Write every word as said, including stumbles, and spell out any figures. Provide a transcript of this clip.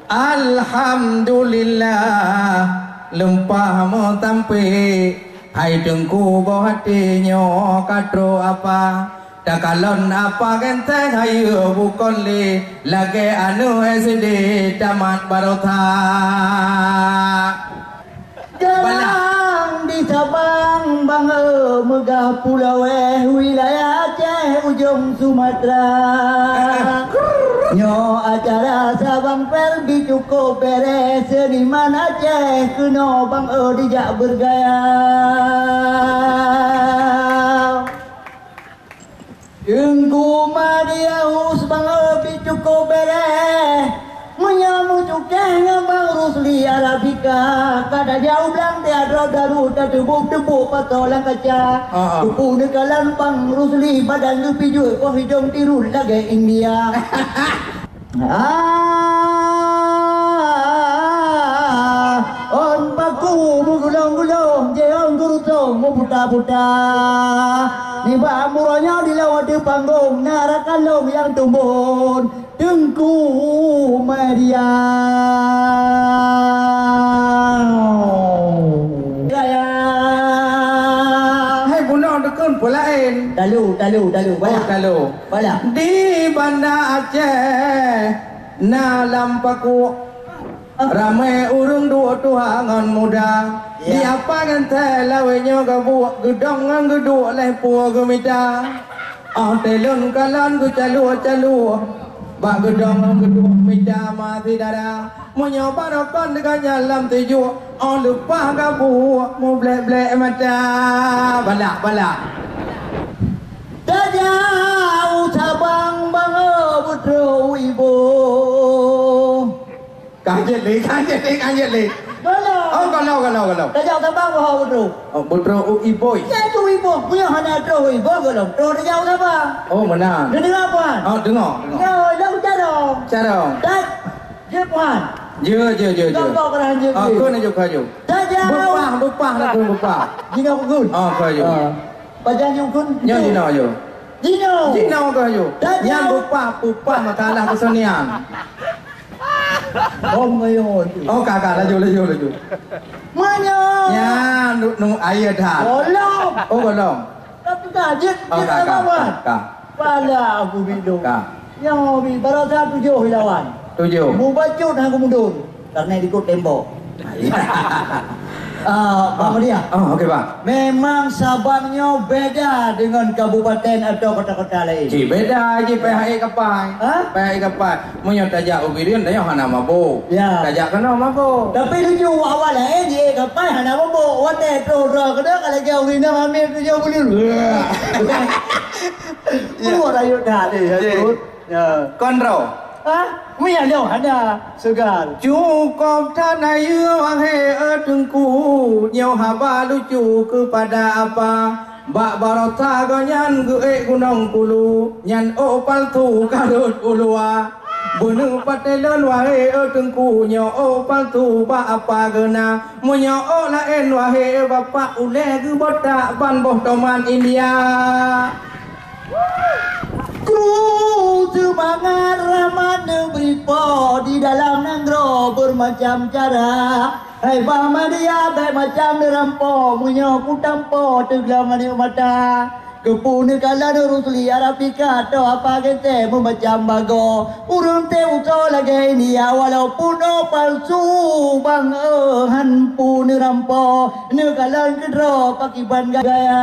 Alhamdulillah, lumpah meutampe, hai Teungku boh até nyoe ka trok apa. Takalon apa genteng hayeue bukon lé, lagée aneuk S D tamat baroe that. Jalan di Sabang bangai meugah pulo wéh wilayah Aceh ujong Sumatera. Nyoe acara Sabang Fair bi cukup bereh, seuniman Aceh keunoe bangai dijak bergaya. Teungku Madiahus bangai bi cukup bereh. Meunyoe meucukéh ngon Bang Rusli Arabika, ka tajak u blang teatro daru tateubuek-teubuek pasoe lam kaca. Ah, ah. Teupeu neukalon Bang Rusli badan geupijuet, boh idong tirun lagée India. Ah, ôn paku meugulong-gulong, jeuet ôn geurutong meuputa-puta. Nibak buroe nyoe dilawat di panggong, na rakan lôn nyang tumbon, Teungku Maria. Hai bunoe dukun peulaén. Talu, talu, talu. Oh, talu. Bala. Di Banda Aceh na lam paku, ramé ureuëng duek tuha ngon muda. Ya. Di apa genteng lawét nyoe gabuek, geudong ngon geuduek lhée pue geumita. Oh, teulon kalon geucalue-calue, bak geudong ngon geuduek mita ma syedara. Meunyoe barokon deungon nyan lam tijuek, oh, leupah gabuek mublek-blek mata. Balak, balak. Tajak u Sabang bangai beutrok u Iboh. Ka jeuet lé, ka jeuet lé, ka jeuet lé. Golom. Oh, golom, golom, golom. Tajak u Sabang bangai beutrok. Oh, beutrok u Iboh. Ya, tu Iboh. Meunyoe hana troh u Iboh, golom troh tajak u Sabang. Oh, meunan. Neudeungoe, Puan? Oh, deungoe, deungoe. Nyoe, lôn carông. Carông. Jeuet, Puan. Jeuet, jeuet, jeuet, jeuet. Kok, kok, kok, jeuet, jeuet. Ah, kon aju, kon aju. Tajak. Bupah, bupah, lagu bupah. Jinoe kon. Ah, kon aju. Ah. Pajan jukun. Nyoe jinoe aju. Jinoe. Jinoe kon aju. Tajak. Nyan bupah, bupah masalah keusenian. Oh, mengayo tu. Oh, ka, ka, laju, laju, laju. Meunyoe. Nyan, nu, nu, ayo dah. Golom. Oh, golom. Tapi ka, jeuet, oh, jeuet ka, ka, ka, ka. Pala aku bidong. Ka. Nyoe bi barosa tujoh ilawan. Tujoh. Mubacut hana geumundur. Karena ikut tembok. Ah, Bang Madia. Ah, okey, Bang. Memang Sabang nyoe beda dengan kabupaten atau kota-kota lain. Cik, beda je payah air kapai. Ha? Payah air kapai. Meunyoe tajak u Bireuen, tanyoe hana mabök. Ya. Tajak keunoe mabök. Tapi lucu, awak laén di air kapai hana mabök. Watèe troh droe keudeh, ka lagèe ureueng inong hamé tujoh buleuen. Ya. Ureueng rayeuk that deh, ya. Ya. Kon droe. Hah? Meuiya lôn hana, seugar. Cukôp that na yue, wahé e Teungku, nyoe haba lucu keupada apa. Bak barosa gobnyan geuék gunong kulu, nyan ôk palsu ka rhot u luwa. Beuneuh patéh lôn, wahé e Teungku, nyoe ôk palsu bak apa geuna. Meunyoe ôk laén, wahé e Bapak, ulèe geubotak ban boh tomat India. Kru seumangat rahmat neubri Po di dalam nanggroe beumacam cara. Hai Bang Madia, bèk macam neurampo, meunyoe kutampo teuglong aneuk mata. Keupeue neukalon Rusli Arabika, toh apa geuntèe meumacam bagoe. Ureueng teuh usoe lagèe India, walaupun ôk palsu, Bang, eh, han peue neurampo. Neukalon keudroe pakiban gaya.